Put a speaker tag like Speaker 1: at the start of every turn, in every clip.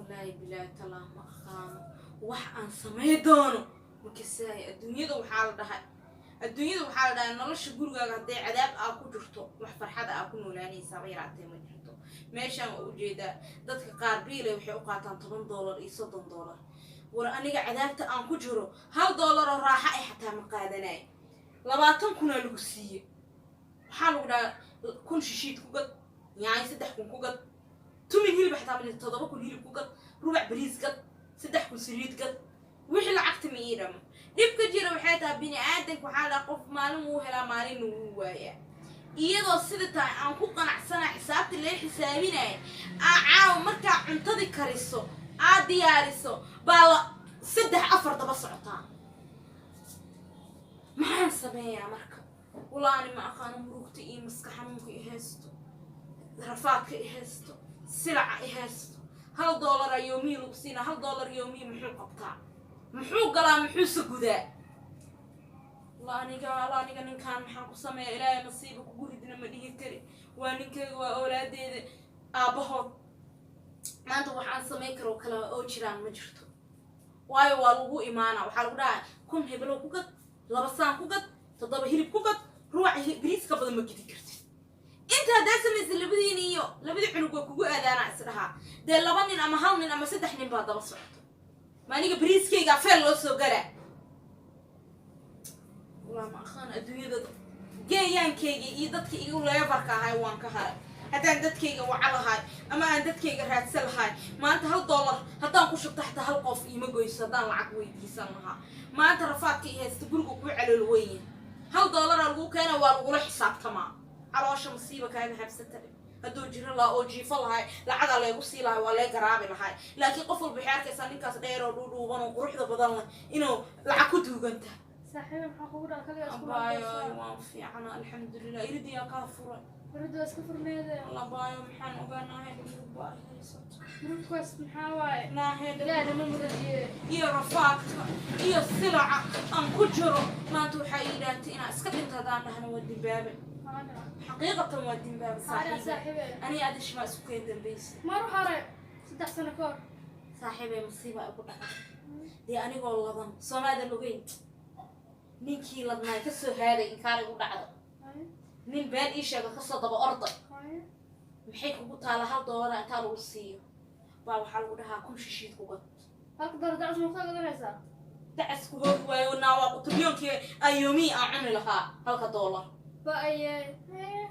Speaker 1: Walaahi bilaahi talaa, ma aqaano wax aan samay doono. Makasaaya adduunyada waxaa la dhahay, adduunyada waxaa la dhahay, nolosha gurigaaga hadday cadaab aa ku jirto, wax farxada aa ku noolaanaysaaba yaraatee ma jirto. Meeshaan waa ujeedaa, dadka qaar biilay waxay u qaataan $10 iyo $30. War aniga cadaabta aan ku jiro $1 oo raaxa ay xataa ma qaadanayo. 20,000-aa lagu siiye, waxaa lagu dhahaa 1,000 shishiid ku gad, yaanyo 3,000 ku gad, tumin hilib xataa ma jirto, 7,000 hilib ku gad, rubac bariis gad, 3,000 saliid gad. Wixii lacagta ma ii dhamo. Dhibka jira waxay tahay, bini aadanka waxaa la dhahaa qof maalin wuu helaa, maalinna wuu waayaa. Iyadoo sida tahay aan ku qanacsana xisaabta lee xisaabinaya, aa caawa markaa cuntadii kariso, aad diyaariso, baa la saddex afar daba socotaa. Maxaan sameeyaa marka? Walaani ma aqaano. Murugta iyo maska xanuunka i haysto, rafaadka i haysto, silaca i haysto. $1 yoomihii lagu siinaa. $1 yoomihii muxuu qabtaa? Muxuu galaa? Muxuuse gudaa? La aniga, la aniga ninkaan maxaan ku sameeya? Ilaahay masiiba kugu ridna ma dhihi kari. Waa ninkayga, waa oolaadeeda aabbahood. Maanta waxaan samayn karoo kale oo jiraan ma jirto, waayo waa lagu imaana, waxaa lagu dhahaa 1,000 hebelow ku gad, laba saan ku gad, toddoba hilib ku gad, ruuca bariis ka badan ma gidi kartid. Inta haddaa samaysa, labadiin iyo labadii cunug waa kugu aadaanaa. Isdhahaa dee laba nin ama hal nin ama saddex nin baa daba socoto. Ma aniga bariiskaygaa feel loo soo galaa? Walaa ma aqaan. Adduunyada geeyaankayga iyo dadka igu leebarka ahay waan ka haray. Haddaan dadkayga waca lahay ama aan dadkayga raadsan lahay, maanta $1 haddaan ku shubto xataa hal qof iima goyso. Haddaan lacag weydiisan lahaa, maanta rafaadka i haysta, guriga kuu calool weyn, $1-aa lagu keena, waa lagula xisaabtamaa. Caloosha masiiba kaaga habsata. Hadduu jiro lahaa oo jiifo lahay, lacagaa leegu sii lahay, waa lee garaabi lahay. Laakiin qof walba waxay arkaysaa ninkaas dheer oo dhuudhuuban oo quruxda badan leh inuu lacag ku duugan tahay.
Speaker 2: Saaxiiba, maxaa kugu dhaca? Kaliya isku
Speaker 1: Abaayo, waan fiicana, alxamdulilah. Iridiyaa kaa furay.
Speaker 2: Murugda waa iska furneede.
Speaker 1: Abaayo, maxaan ogaanahay? Murug baa ay haysato.
Speaker 2: Murugkaas maxaa waaye?
Speaker 1: Naahe.
Speaker 2: Ilaahay nama murajiye.
Speaker 1: Iyo rafaadka iyo silaca aan ku jiro maanta waxaa ii dhaantay inaan iska dhinto. Haddaan dhahna waa dimbaabe, xaqiiqatan waa dimbaabe.
Speaker 2: Saaxiibe.
Speaker 1: Saaxiibe.
Speaker 2: Saaxiibe.
Speaker 1: Aniga adishmaa isku keen dambaysa.
Speaker 2: Mar hore, 3 sano ka hor.
Speaker 1: Saaxiibay, masiiba igu dhacday. Dee anigoo ladan soomaadan ogeyn, ninkii ladnaay ka soo haaday, inkaar igu dhacdo, nin been ii sheego kasoo daba orday. Maxay kugu taala? $1 intaa lagu siiyo baa waxaa lagu dhahaa 1,000 shishiid ku gad.
Speaker 2: Halka doolar dacas ma kusoo gadanaysaa?
Speaker 1: Dacas ku hoogi waayo. Naa waa qutubyoonkii ayoomihii aan cuni lahaa halka doolar.
Speaker 2: Ba aye.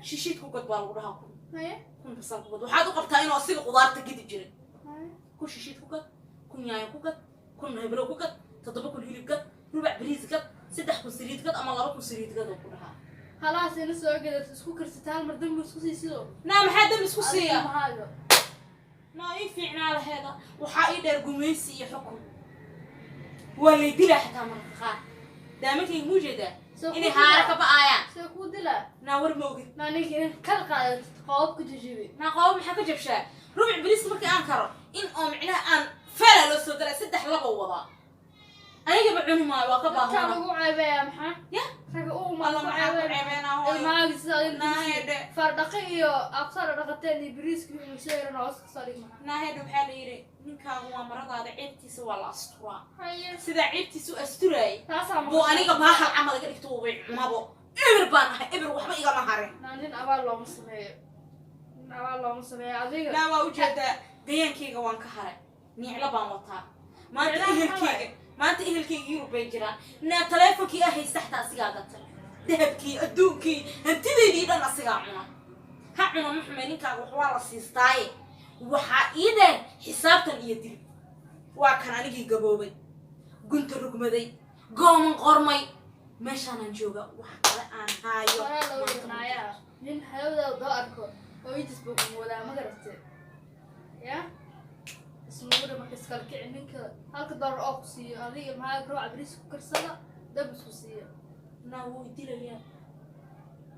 Speaker 1: Shishiid ku gad baa lagu dhahaa, 1,000.
Speaker 2: Haye.
Speaker 1: 1,000 basal ku gad. Waxaad u qabtaa inuu asiga qudaarta gidi jiray.
Speaker 2: Haye.
Speaker 1: 1,000 shishiid ku gad, 1,000 yaayo ku gad, 1,000 heblow ku gad, 7,000 hilib gad, rubac bariis gad, 3,000 saliid gad ama 2,000 saliid gad oo ku dhahaa.
Speaker 2: Halaas ina soo gadato, isku karsata, hal mar dambi isku sii sido.
Speaker 1: Naa maxaa dambi isku siiya?
Speaker 2: Mahaayo.
Speaker 1: Naa ii fiicnaa laheeda. Waxaa ii dheer gumaysi iyo xukun. Waa lay dilaa xataa mararka qaar. Daamankayga muu jeedaa inay haara ka ba'aayaan.
Speaker 2: See kuu dilaa?
Speaker 1: Naa war ma ogid.
Speaker 2: Naa ninka in kala qaadatid, qoobab ka jajabi.
Speaker 1: Naa qooba maxaa ka jabshaa? Rubuc bariiska markii aan karo in oo micnaha aan feela loo soo galaa, saddex laba wadaa, anigaba cuni maayo, waa ka
Speaker 2: Dadkaa
Speaker 1: baahana.
Speaker 2: Lagu ceebeeyaa maxaa?
Speaker 1: Ya.
Speaker 2: Raga u
Speaker 1: Alla, maxaa ku ceebeenaa, hooyo?
Speaker 2: Ilmahaagi sida adin.
Speaker 1: Naahedhe.
Speaker 2: Fardhaqi iyo absaar dhaqateen iyo bariiski wixii soo yaran hoos kasoo dhig, maxaa?
Speaker 1: Naahedhe, waxaa la yidhi ninkaagu waa maradaada, ceebtiisa waa la asturaa.
Speaker 2: Haye.
Speaker 1: Sidaa ceebtiisa u asturaayay
Speaker 2: Taasaa.
Speaker 1: buu aniga baahal camal iga dhigto, ubay cunabo. Eber baan ahay, eber, waxba igama harin.
Speaker 2: Naa nin abaal looma sameeyo, nin abaal looma sameeyo adiga.
Speaker 1: Naa waa ujeedaa, gayaankayga waan ka haray, niiclo baan wataa maanta.
Speaker 2: Niiclaha maxaa?
Speaker 1: Ehelkayga maanta, ehelkayga Yurub bay jiraan. Naa taleefonkii ah haysta xataa asigaa gatay, dahabkii, adduunkii, hantidaydii dhan asigaa cuna. Ha cuna, ma xumay, ninkaaga wax waa la siistaaye. Waxaa ii dheer xisaabtan iyo dil. Waa kan anigii gaboobay, gunta rugmaday, gooman qormay, meeshaanaan jooga, wax kale aan haayo
Speaker 2: Horaa loo
Speaker 1: maanta ma
Speaker 2: yaqnaayaa, nin halowdaada doo arko hooyadiis buu kumoodaa, ma garatee? Ya ismuura marka iskala kici. Ninka halka doolar oo ku siiyo, adiga ilmahaaga ruuca bariis ku karsada, dab isku siiyo.
Speaker 1: Naa wuu dilayaa.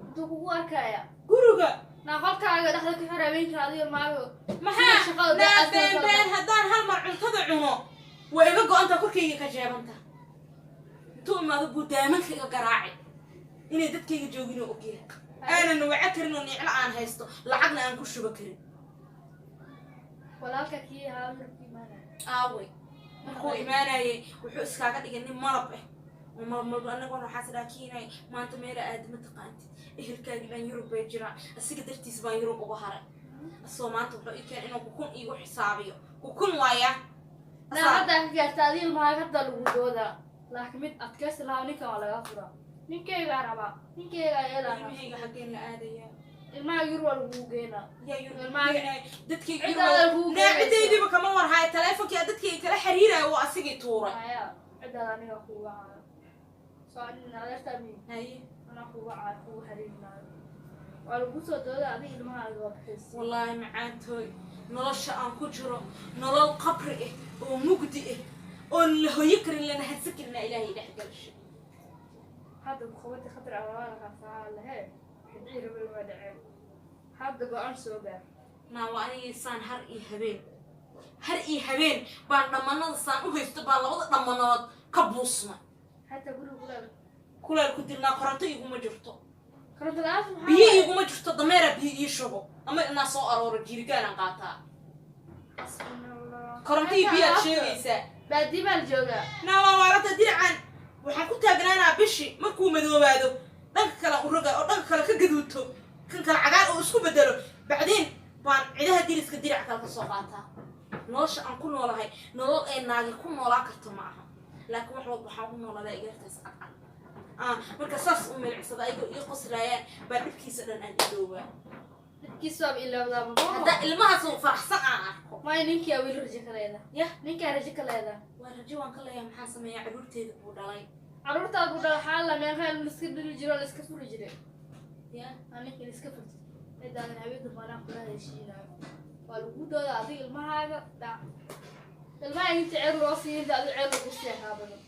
Speaker 2: Intuu kugu arkaya?
Speaker 1: Guriga.
Speaker 2: Naa qolkaaga dhexda ka xir habeenka, adiga ilmahaaga.
Speaker 1: Maxaa?
Speaker 2: Shaqada
Speaker 1: Naa
Speaker 2: aad
Speaker 1: been
Speaker 2: soo
Speaker 1: been. Haddaan hal mar cuntada cuno, waa iga go-antaa, korkayga ka jeebanta. Intuu imaado buu daamanka iga garaaci. Inay dadkayga jooginoo ogyahay, aanan waca karin oo niclo aan haysto, lacagna aan ku shuba karin.
Speaker 2: Walaalka kii ahaa Yurub imaanaya.
Speaker 1: Aaway, markuu imaanayay wuxuu iskaaga dhigay nin malab ah oo malab malab. Annaguna waxaas dhaha kiinay maanta meela aadi ma taqaantid, ehelkaagii dhan Yurub bay jiraan, asiga dartiis baan Yurub uga haray. Asoo maanta wuxuu ii keenay inuu kukun iigu xisaabiyo, kukun waaya.
Speaker 2: Naa haddaa ka gaarta adiga ilmahaaga, hadda lagu doodaa, laakiin mid adkaysi lahaa ninkan waa lagaa furaa. Ninkeygaa rabaa, ninkeygaa yeelaa.
Speaker 1: Ilmahayga xaggeen la aadayaa?
Speaker 2: Ilmaha Yurub waa lagu geenaa.
Speaker 1: Yaa Yurub?
Speaker 2: Ilmahaaga-
Speaker 1: Dadkayga
Speaker 2: Ciddaada lagugu
Speaker 1: naa
Speaker 2: geenayso.
Speaker 1: Ciddaydiiba kama warhayo, taleefonkii dadkayga kala xiriiraayo waa asigii tuuray.
Speaker 2: Haya, ciddaada aniga kuuga caayo soo anin adeertaa mi
Speaker 1: Haye.
Speaker 2: Anaa kuuga caayo, kuuga xiriirinaayo, waa lagu soo doodaa, adiga ilmahaaga waa bixis.
Speaker 1: Wallaahi macaantooy, nolosha aan ku jiro nolol qabri ah oo mugdi ah oon la hoyo karin lana hadsan karin ilaahay dhex galshay.
Speaker 2: Hadda kuqabati khatar awaala lahee, wixii rabay waa dhaceen, hadda go-aan soo gaar.
Speaker 1: Naa waa anigii saan har iyo habeen, har iyo habeen baan dhammanada saan u haysto, baan labada dhammanood ka buusmay.
Speaker 2: Xataa guriga kuleel.
Speaker 1: Kuleel ku dilnaa, koronto iguma jirto.
Speaker 2: Koronto la-aanta maxaa
Speaker 1: Biyo
Speaker 2: waaye?
Speaker 1: iguma jirto, dameera biyo ii shubo ama inaa soo arooro jiirigaanaan qaataa.
Speaker 2: Xasbunallah.
Speaker 1: Koronto iyo
Speaker 2: Xataa
Speaker 1: biyaad
Speaker 2: alaabta-
Speaker 1: sheegaysaa.
Speaker 2: Baadiye baa la joogaa.
Speaker 1: Naa waa waarata, diracan waxaan ku taagnaanaa bishi markuu madoobaado dhanka kale u roga oo dhanka kale ka gaduuto, kan kale cagaar oo isku bedelo, bacdeen baan cidaha diriska dirac kale ka soo qaataa. Nolosha aan ku noolahay nolol ee naagi ku noolaa karto ma aha, laakiin wax walba waxaan ku noolaadaa igaartaas cadcad. Ah, marka saas u milicsada ayagoo ii qoslaayaan baa dhibkiisa dhan aan iloobaa.
Speaker 2: Dhibkiisa waaba ilowdaa.
Speaker 1: Haddaa ilmahaas oo faraxsan aan arko.
Speaker 2: Maya, ninkaa weli rajo ka leedahay?
Speaker 1: Yah.
Speaker 2: Ninkaa rajo ka leedahay?
Speaker 1: Waa rajo waan ka leeyahay, maxaan sameeyaa? Carruurteeda buu dhalay.
Speaker 2: Carruurtaad ku dhala, xaala meeqa la iska dhali jiro, la iska furi jiray.
Speaker 1: Ya.
Speaker 2: Aa ninka la iska furtid, cidaadan haweenka maanaa kula heshiinaayo, waa lagu dooda, adiga ilmahaaga dhac, ilmaha inta ceer loo siiyo, inta adiga ceer lagu seexaa badan.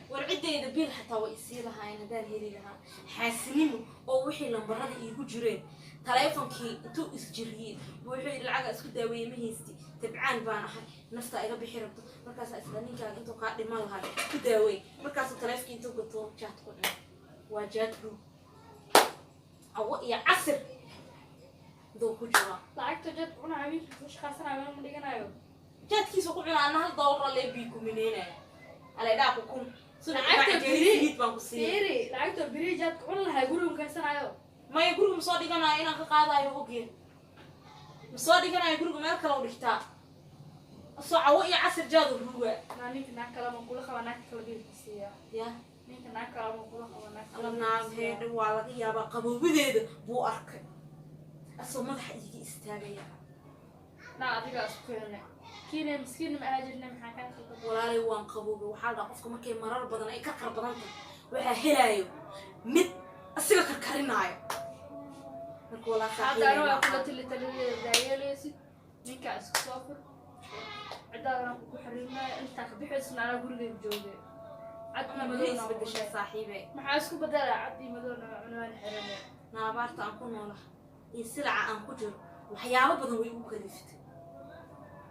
Speaker 1: War ciddayda biil xataa way isii lahaayeen haddaan heli lahaa. Xaasinimo oo wixii lambarada iigu jireen taleefonkii intuu isjiriyey buu wuxuu yidhi lacaga isku daaweeyey ma haysti, tabcaan baan ahay, naftaa iga bixi rabto. Markaasaa isla ninkaaga intuu kaa dhiman lahaa ku daaweey. Markaasuu taleefonkii intuu gato jaad ku cunay, waa jaad ruug, cawo iyo casir duu ku jiraa.
Speaker 2: Lacagta jad cuna, habeenkii ku shaqaysanayo ma dhiganayo.
Speaker 1: Jaadkiisa ku cunaa, anna $1 lee bii kumineynaya aleydhaa ku kun.
Speaker 2: Lacagta biri-
Speaker 1: Baan ku siiyey.
Speaker 2: Fiiri, lacagta biri jaadka cun lahaa guriga kaysanayo.
Speaker 1: Maya, guriga ma soo dhiganayo, inaan ka qaadayo ogya. Ma soo dhiganayo guriga, meel kale u dhigtaa, soo cawo iyo casir jaadu ruuga.
Speaker 2: Naa ninka naag kale ma kula qaba, naagta kale biilka siiya.
Speaker 1: Ya.
Speaker 2: Ninka naag kale ma kula qaba, naag kale
Speaker 1: Alla
Speaker 2: biilka
Speaker 1: naag
Speaker 2: siiya.
Speaker 1: Heedha, waa laga yaabaa qaboobadeeda buu arkay asoo madaxa iiga istaagaya.
Speaker 2: Naa adiga isku keenay kiina miskiin ma ahaa jirnay, maxaa kaa qaldan?
Speaker 1: Walaalay, waan qaboobay. Waxaa la dhahaa qofka markay marar badan ay karkar badan tahay waxaa helaayo mid asiga karkarinaayo. Marka walaa
Speaker 2: Hadda ana waa kula
Speaker 1: saaxiibay.
Speaker 2: Tali talideeda daayeelaysid, ninka isku soo fur, cidaadana kugu xiriirinayo, intaa ka bixaysna anaa gurigeyga joogay, cad iyo
Speaker 1: Ama
Speaker 2: madowna
Speaker 1: isbedeshaa
Speaker 2: cunay.
Speaker 1: Saaxiibe.
Speaker 2: Maxaa isku bedelaa? Cad iyo madowna cunaan xiranay.
Speaker 1: Naabaarta aan ku noolaha iyo silaca aan ku jiro waxyaabo badan way igu kaliftay.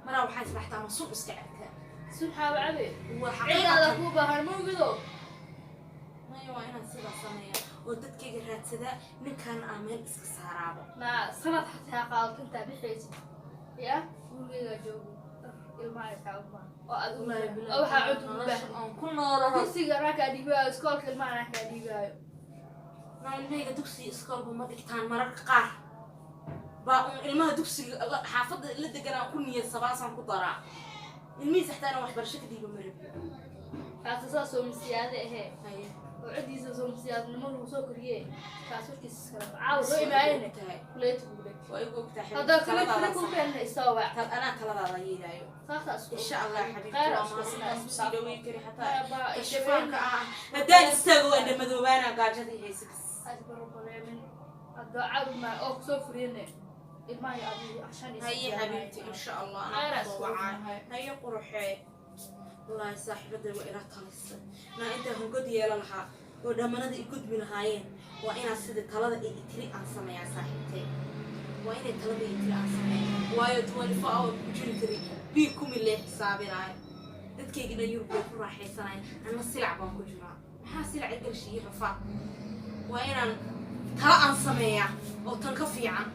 Speaker 1: Maraa waxaa isbaxtaa ma sun iska cabtaa?
Speaker 2: Sun xaaba cabe.
Speaker 1: Waa
Speaker 2: Cidaada
Speaker 1: xaqiiqatan.
Speaker 2: kuu baahan mawgido.
Speaker 1: Maya, waa inaan sidaa sameeya oo dadkayga raadsadaa, ninkan aan meel iska saaraabo.
Speaker 2: Naa sanad xataa qaadato intaa bixaysid, ya gurigeyga joogo, ilmaha kaa u baahan oo aad u
Speaker 1: Wallaahi
Speaker 2: baahan
Speaker 1: bilaahi,
Speaker 2: oo waxaa cod ugu
Speaker 1: nolosha
Speaker 2: baahan
Speaker 1: aan ku noolaho.
Speaker 2: Dugsiga anaa kaa dhiibaayo, iskoolka ilmaha anaa kaa dhiibaayo.
Speaker 1: Naa ilmahayga dugsiga iskoolba ma dhigtaan. Mararka qaar baa uun ilmaha dugsiga xaafadda la deganaa ku niyad sabaasaan ku daraa. Ilmihiis xataa inaan waxbarasho ka dhiiba ma rabiyo.
Speaker 2: Kaasa saa soo masiyaade ahee.
Speaker 1: Haye.
Speaker 2: Oo ciddiisa soo masiyaadnimo lagu soo koriye, kaas warkiisa iskala caawa soo imaayene.
Speaker 1: Tahay.
Speaker 2: Kuleeta kuule.
Speaker 1: Waa igu ogtahay.
Speaker 2: Haddaa kale kale
Speaker 1: Taladaada.
Speaker 2: ku keenna isoo wac.
Speaker 1: Anaa taladaada yeelaayo.
Speaker 2: Saasaa isku
Speaker 1: Insha Allah xabiibti.
Speaker 2: Khayr
Speaker 1: Waa
Speaker 2: isku
Speaker 1: mahadsantahay, isku sii dhaweyn kari xataa
Speaker 2: Baa
Speaker 1: kashifaanka ah. Haddaan istaago waa dhamadoobaanaa, gaajadii haysa bas.
Speaker 2: Asbaroboleemin haddoo caawi oo kusoo furiyene ilmaha iyo adiga ashan iyo
Speaker 1: Haye xabiibti, insha Allah anaa
Speaker 2: Khayr
Speaker 1: kusoo
Speaker 2: isku
Speaker 1: wacaa.
Speaker 2: ognahay.
Speaker 1: Haye quruxee, wallaahi saaxiibaday waa ila talisay. Naa intaa hongod yeelan lahaa oo dhammanada i gudmi lahaayeen, waa inaan sida talada ay itiri aan sameeyaa. Saaxiibtay, waa inay talada i tiri aan sameeya, waayo 24 hour ku jiri kari bii kumi lee xisaabinaayo. Dadkayga dhan Yurub bay ku raaxaysanaya, anna silac baan ku jiraa. Maxaa silac i galshay iyo rafaad? Waa inaan tala aan sameeyaa oo tan ka fiican.